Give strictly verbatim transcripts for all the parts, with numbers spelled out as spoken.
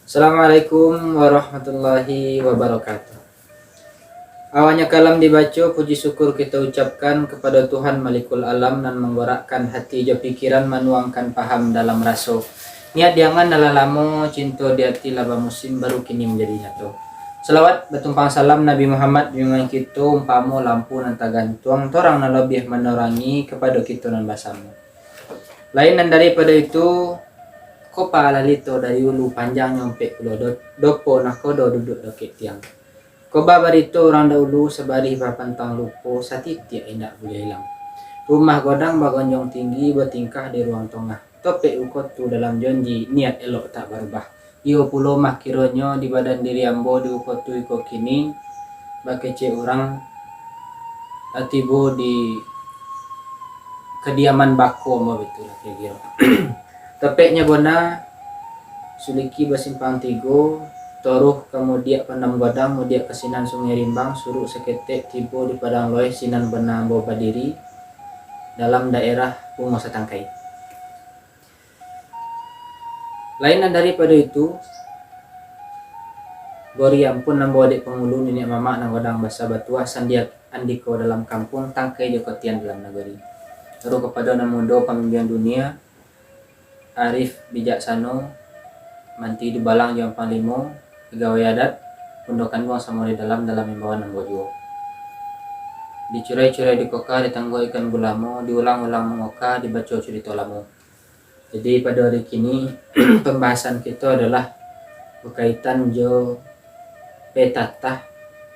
Assalamualaikum warahmatullahi wabarakatuh. Awalnyo kalam dibaco, puji syukur kito ucapkan kapado Tuhan Malikul Alam nan manggorakkan hati jo pikiran, manuangkan paham dalam raso. Niat di angan alah lamo, cinto di ati lah bamusim, baru kini manjadi nyato. Salawat batumpang salam Nabi Muhammad junjungan kito, umpamo lampu nan tagantuang, torang nan labiah manorangi kapado kito nan basamo. Lain nan daripado itu, kopa lalito dari ulu, panjangnyo ompek pulo do-, dopo nakodo duduak dakek tiang. Koba barito urang dahulu, sabarih bapantang lupo, satitiak indak buliah ilang. Rumah godang bagonjong tinggi, batingkah di ruang tongah. Topek uko tu dalam janji, niat elok tak barubah. Iyo pulo mah kironyo di badan diri ambo di uko tu iko kini, bakecek urang lah tibo di kadiaman bako ambo, baitulah kiro-kiro. Topeknyo bona, suliki basimpang tigo, toruh ka mudiak Pandam Godang, mudiak ka sinan Sungai Rimbang, suruk saketek tibo di Padang Loeh, sinan bona ambo badiri dalam daerah Bungo Satangkai. Lain nan daripado itu, bari ampun ambo dek pangulu niniak mamak nan godang basa batuah, sandiak andiko dalam kampuang, tangkai jo kotian dalam nagari. Taruih kapado nan mudo pamimpin dunia, arif bijaksano, manti dubalang jo panglimo, pagawai adat, bundo kanduang samo di dalam, dalam imbauan ambo juo. Dicurai-curai dikoka, ditangguah ikan gulamo, diulang-ulang mangoka, dibaco curito lamo. Jadi, pado ari kini, pambahasan kito adolah bakaitan jo petatah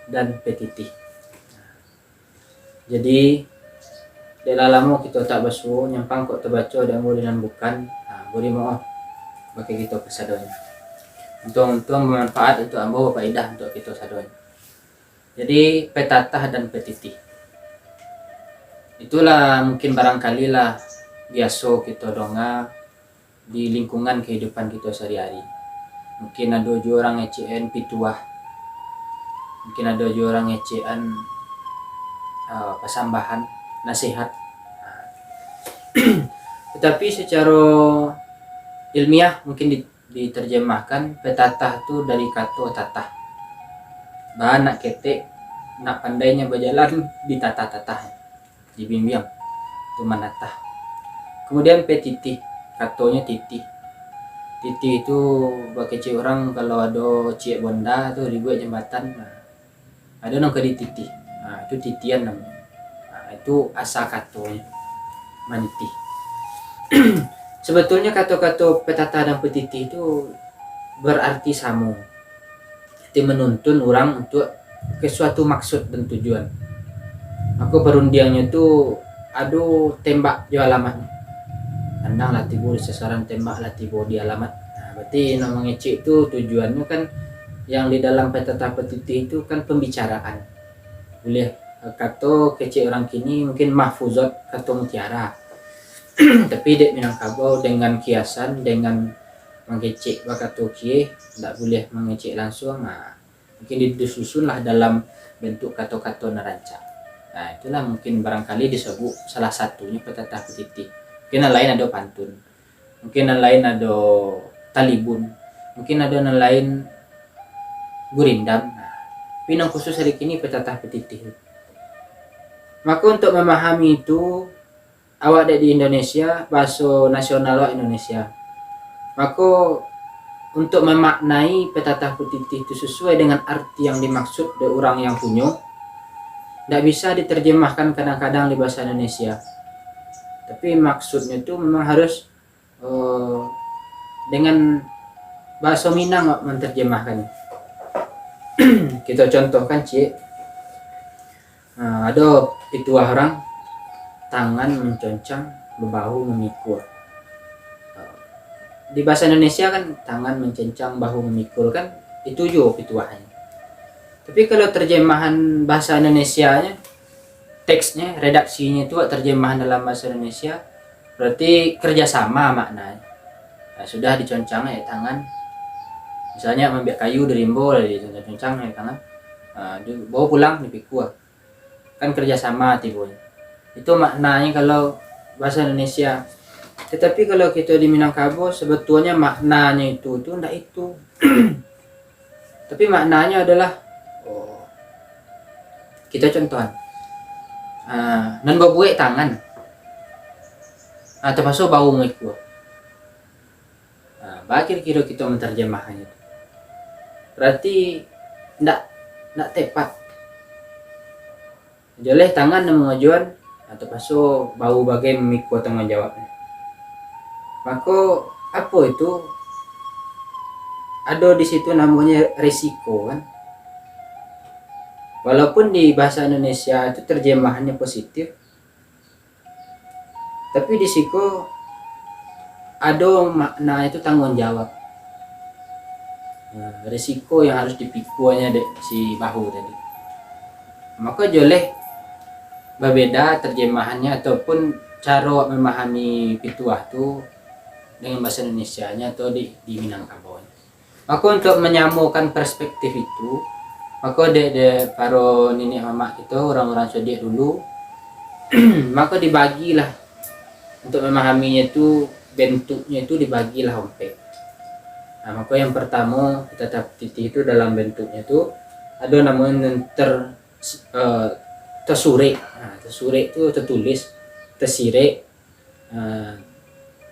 dan petitih. Jadi, dek lah lamo kito tak basuo, nyampang kok tabaco dek ambo di nan bukan, ha, bari maoh bakeh kito kasadonyo. Untuang-untuang bamanfaat untuak ambo, bapaedah untuak kito sadonyo. Jadi, petatah dan petitih. Itulah mungkin barangkali lah biaso kito donga di lingkungan kahidupan kito sahari-hari. Mungkin ado juo urang ngecekan pituah. Mungkin ado juo urang ngecekan, ah, pasambahan, nasihat. Tetapi sacaro ilmiah mungkin di-, diterjemahkan, petatah tu dari kato tatah. Baa nak ketek, nak pandainyo bajalan, ditatah-tatah, dibimbiang, tu manatah. Kemudian petitih, katonyo titih. Titih tu bakecek urang, kalau ado ciek bonda tu dibuek jambatan, nah, ado nan ka dititih. Nah, itu titihan namonyo. Nah, itu asa katonyo, manitih. Sebetulnyo kato-kato petatah dan petitih tu berarti samo. Arti manuntun urang untuak ka suatu maksud dan tujuan. Mako, parundiangnyo tu ado tembak jo alamatnyo. Pandang lah tibo di sasaran, tembak lah tibo di alamat. Nah, berarti nak mangecek tu tujuannyo kan, yang di dalam petatah petitih tu kan pembicaraan. Buliah, eh, kato kecek urang kini mungkin mahfuzot, kato mutiara. Tapi dek Minangkabau dengan kiasan, dengan mangecek bakato kieh, ndak buliah mangecek lansuang, nah, mungkin disusunlah dalam bentuk kato-kato nan rancak. Nah, itulah mungkin barangkali disebut salah satunyo petatah petitih. Mungkin nan lain ado pantun. Mungkin nan lain ado talibun. Mungkin ado nan lain gurindam. Nah, tapi nan khusus ari kini petatah petitih. Maka, untuk memahami itu, awak dek di Indonesia, bahaso nasional awak Indonesia. Mako, untuk memaknai petatah petitih tu sesuai dengan arti yang dimaksud dek urang yang punyo, ndak bisa diterjemahkan kadang-kadang di bahasa Indonesia. Tapi maksudnyo tu memang harus, eh, dengan bahaso Minang awak menterjemahkan. Kita contohkan ciek. Ha, ado pituah urang, "Tangan mencencang, bahu memikul." Ha, di bahasa Indonesia kan, "Tangan mencencang, bahu memikul," kan itu juo pituahnyo. Tapi kalau terjemahan bahasa Indonesianya, teksnya, redaksinyo tu, terjemahan dalam bahasa Indonesia, berarti kerjasama maknanya. Nah, sudah diconcang, eh, tangan. Misalnya, mambiak kayu di rimbo, diconcang-concang, eh, tangan. Ah, dibawa pulang, dipikul. Kan kerjasama tibonyo. Itu maknanya kalau bahasa Indonesia. Tetapi kalau kito di Minangkabau, sebetulnyo maknanyo itu tu ndak itu. Tapi maknanyo adalah, oh, kito contohan, ah, nan babuek tangan, ah, tapaso bahu mangikua. Ah, baa kiro-kiro kito mantarjamahannyo tu? Berarti ndak, ndak tepat. Joleh tangan nan mangajuan, ah, tapaso bahu bagai mamikua tangguang jawabnyo. Mako, apo itu? Ado di situ namonyo resiko, kan? Walaupun di bahasa Indonesia itu terjemahannyo positif, tapi di siko ado makna itu tangguang jawab. Nah, risiko yang harus dipikuanyo dek si bahu tadi. Mako joleh babeda terjemahannyo ataupun caro awak memahami pituah tu dengan bahasa Indonesianyo atau di, di Minangkabau. Mako, untuk manyamokan perspektif itu, mako dek, dek paro niniak mamak kito, urang-urang sodiak dulu, mako dibagilah, untuk mamahaminyo tu, bentuknyo tu dibagilah ompek. Nah, mako yang partamo, kata-kata pitih tu dalam bentuknyo tu, ado namonyo nan ter-, eh, tasurek. Nah, tasurek tu tatulis, tasirek, ah,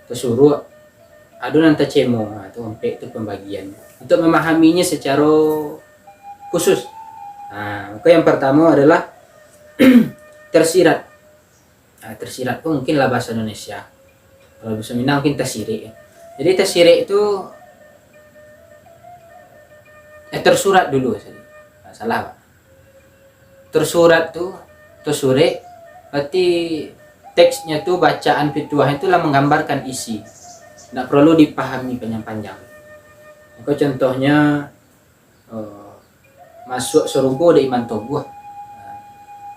tasuruak, ado nan tacemo, ah, tu ompek tu pambagian. Untuk mamahaminyo sacaro khusus, ah, mako yang partamo adalah tersirat. Ah, tersirat tu mungkin lah bahasa Indonesia. Kalau bahasa Minang mungkin tasirek, ya. Jadi tasirek tu, eh, tersurat dulu, sorry. Ah, salah, Pak. Tersurat tu, tersurek, berarti teksnyo tu, bacaan pituahnyo tu lah manggambarkan isi. Ndak paralu dipahami panjang-panjang. Mako contohnyo, eh, masuak sarugo dek iman toguah,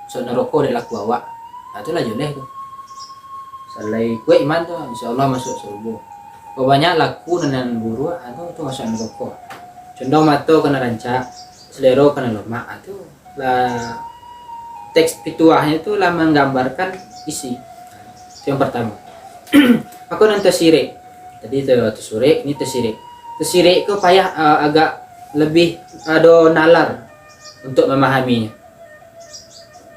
masuak naroko dek laku awak. Nah, tu lah joleh tu. Salai kuaik iman tu, insya Allah masuak sarugo. Kalau banyak laku nan, nan buruak, ah, tu, tu masuak naroko. Condong mato ka nan rancak, salero ka nan lomak, ah, tu lah teks pituahnyo tu lah manggambarkan isi. Itu yang partamo. Mako nan tasirek. Tadi tu tasurek, ini tasirek. Tasirek ko payah, ah, agak lebih ado nalar untuk mamahaminyo.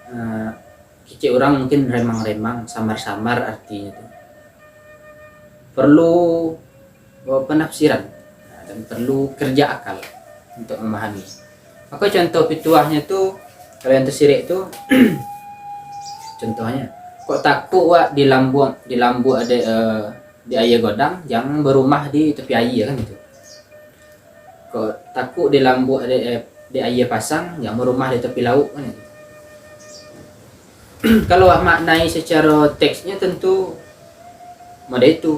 Ah, kecek urang mungkin remang-remang, samar-samar artinyo tu. Perlu, eh, penafsiran, dan perlu kerja akal untuk memahami. Mako contoh pituahnyo tu, kalau yang tasirek tu, contohnyo, kok takuik wak dilambuak, dilambuak dek, eh, di aia godang, jan barumah di tapi aia, kan gitu. Kok takuik dilambuak dek, eh, dek aia pasang, jan barumah di tapi lauik, kan gitu. Kalau awak maknai sacaro teksnyo, tentu model itu.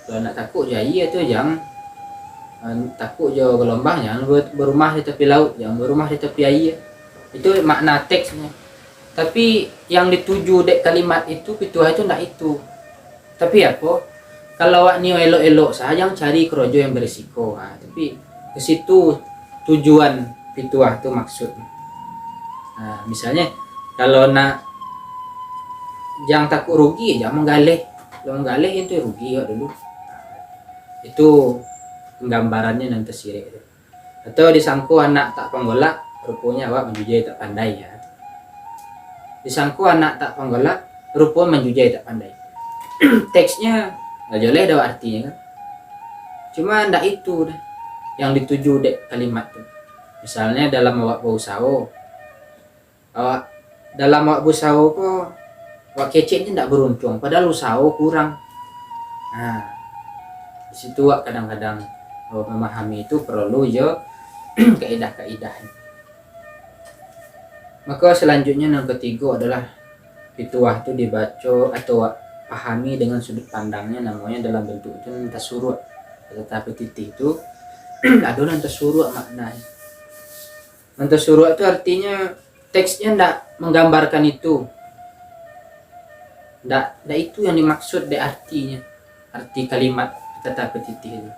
Kalau nak takuik jo aia tu, jan, eh, takuik jo galombang, jan ber-, barumah di tapi lauik, jan barumah di tapi aia. Itu makna teksnyo. Tapi yang dituju dek kalimat itu, pituah itu ndak itu. Tapi apo? Kalau awak nio elok-elok sajo, jan cari karajo yang berisiko. Ha, tapi ke situ tujuan pituah tu maksud. Ha, misalnyo, kalau nak, jan takuik rugi, jan manggaleh. Kalau manggaleh, itu rugi awak dulu. Itu panggambarannyo nan tasirek tu. Atau disangko anak tak panggolak, ruponyo awak manjujai tak pandai, ya. Disangko anak tak panggolak, rupo manjujai tak pandai. Teksnyo lah joleh doh artinyo, kan. Cuma ndak itu doh yang dituju dek kalimat tu. Misalnyo dalam awak bausaho, awak, dalam awak bausaho ko, awak keceknyo ndak baruntuang, padahal usaho kurang. Nah, di situ awak kadang-kadang, oh, mamahami itu paralu jo kaedah-kaedah. Mako, salanjutnyo, nan katigo adalah pituah tu dibaco atau awak pahami dengan sudut pandangnyo, namonyo dalam bentuk tu nan tasuruak. Tatapi titih tu, ado nan tasuruak maknanyo. Nan tasuruak tu artinyo teksnyo ndak manggambarkan itu. Ndak, ndak itu yang dimaksud dek artinyo, arti kalimat kata tapatitih tu.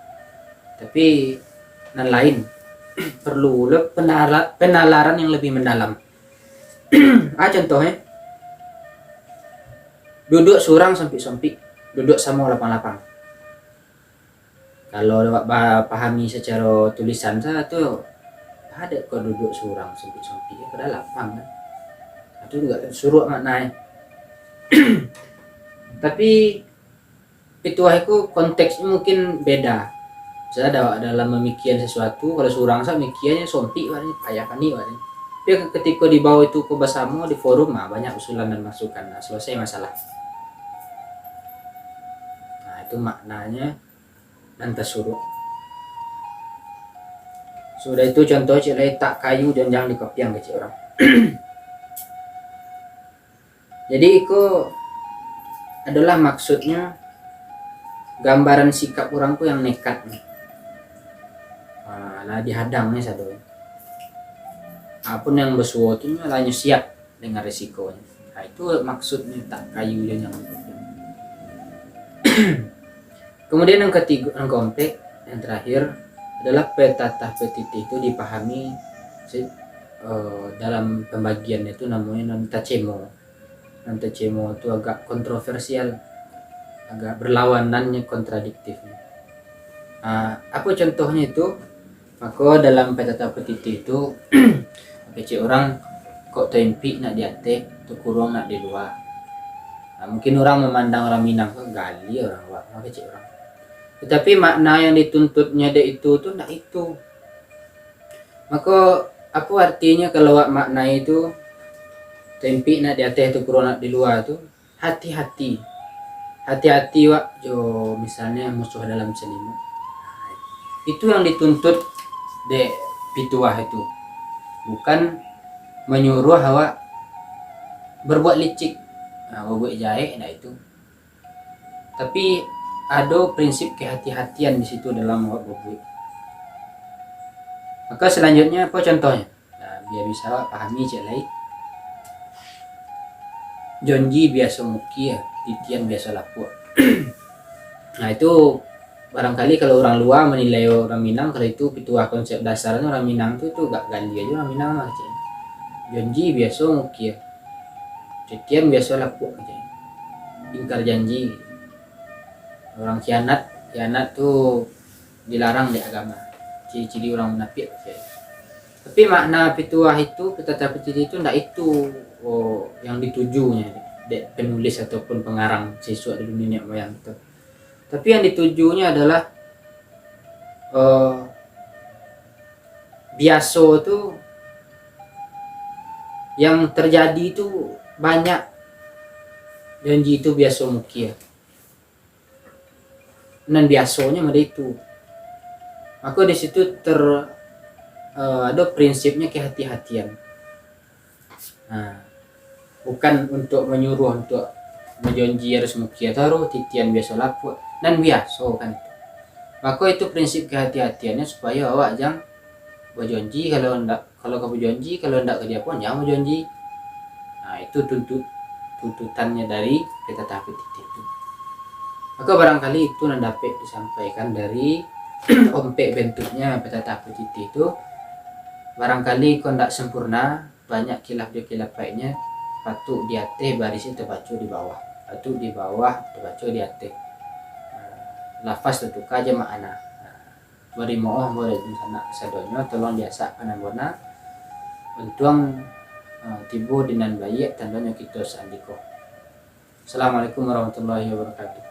Tapi nan lain, perlu pulo penala-, penalaran yang lebih mendalam. Ah, contohnyo, duduak surang sompik-sompik. duduak samo lapang-lapang. Kalau awak ba-, pahami sacaro tulisan sa tu, ado ko duduak surang sompik-sompik, padahal lapang kan. Itu juga suruak maknanyo. Tapi pituah itu konteksnyo mungkin beda. Misalnya da-, dalam mamikian sesuatu, kalau surang sa mikiannyo sompik wak ni, payah panik wak ni. Tapi ketika dibawa itu ko basamo di forum, ah, banyak usulan dan masukan, nah, selesai masalah. Nah, itu maknanyo nan tasuruak. Sudah itu contoh ciek lai, tak kayu janjang di kopiang kecek urang. Jadi iko adolah maksudnyo gambaran sikap urang tu yang nekat ni. Ah, lah dihadang ni sado. Apun yang basuo tu nyo lah nyo siap dengan risiko. Ha, itu maksudnyo tak kayu janjang. Kemudian yang ketiga, yang keempat, yang terakhir adalah petatah petitih itu dipahami se-, eh, dalam pembagiannya itu namanya nan tacemo. Nan tacemo itu agak kontroversial, agak berlawanan, kontradiktif. Ah, apa contohnya itu? Mako dalam petatah petitih tu, kecek urang, kok taimpik nak di ateh, takuruang nak di lua. Nah, mungkin urang mamandang urang Minang ko gali urang awak, mako kecek urang. Tatapi makna yang dituntutnyo dek itu tu ndak itu. Mako, apo artinyo kalau awak maknai tu, taimpik nak di ateh, takuruang nak di lua tu? Hati-hati. Hati-hati wak jo misalnyo musuh dalam salimut. Itu yang dituntut dek pituah itu. Bukan manyuruah awak berbuat licik, nah, berbuat jahek, nah itu. Tapi ado prinsip kehati-hatian di situ dalam awak berbuat. Maka selanjutnya apa contohnya? Nah, biar bisa awak pahami ciek lai. Janji biaso mukia, titian biaso lapuak. Nah, itu barangkali kalau urang lua manilai urang Minang, kalau itu pituah konsep dasarnyo urang Minang tu, tu agak gali ajo urang Minang mah, kecek. Janji biaso mukia, titian biaso lapuak, kecek. Ingkar janji. Urang khianat, khianat tu dilarang dek agama. Ciri-ciri urang munafik, kecek. Tapi makna pituah itu, petatah petitih itu ndak itu, oh, yang ditujunyo dek penulis ataupun pengarang sisuak dulu niniak moyang tu. Tapi yang ditujunyo adalah, eh, biaso tu yang terjadi tu banyak, janji tu biaso mukia. Nan biasonyo model itu. Mako di situ ter-, eh, ado prinsipnyo kehati-hatian. Nah, bukan untuk manyuruah untuk bajanji harus mukia taruh, titian biaso lapuak. Nan biaso kan itu. Mako itu prinsip kehati-hatiannyo supayo awak jan bajanji kalau ndak Kalau ka bajanji, kalau indak ka diapoan, jan bajanji. Nah, itu tuntut-, tuntutannya dari petatah petitih tu. Maka barangkali itu nan dapek disampaikan dari ompek bentuknya petatah petitih tu. Barangkali ko ndak sempurna, banyak kilaf jo kilaf paiknya, patuk di ateh barisi tabaco di bawah, patuk di bawah tabaco di ateh. Nah, lafaz tatuka jo makna. Nah, Bari maoh budak dunsanak kasadonyo, tolong diasakkan ambo nah. Untuang, eh, tibo di nan baiak, tandonyo kito saandiko. Assalamualaikum warahmatullahi wabarakatuh.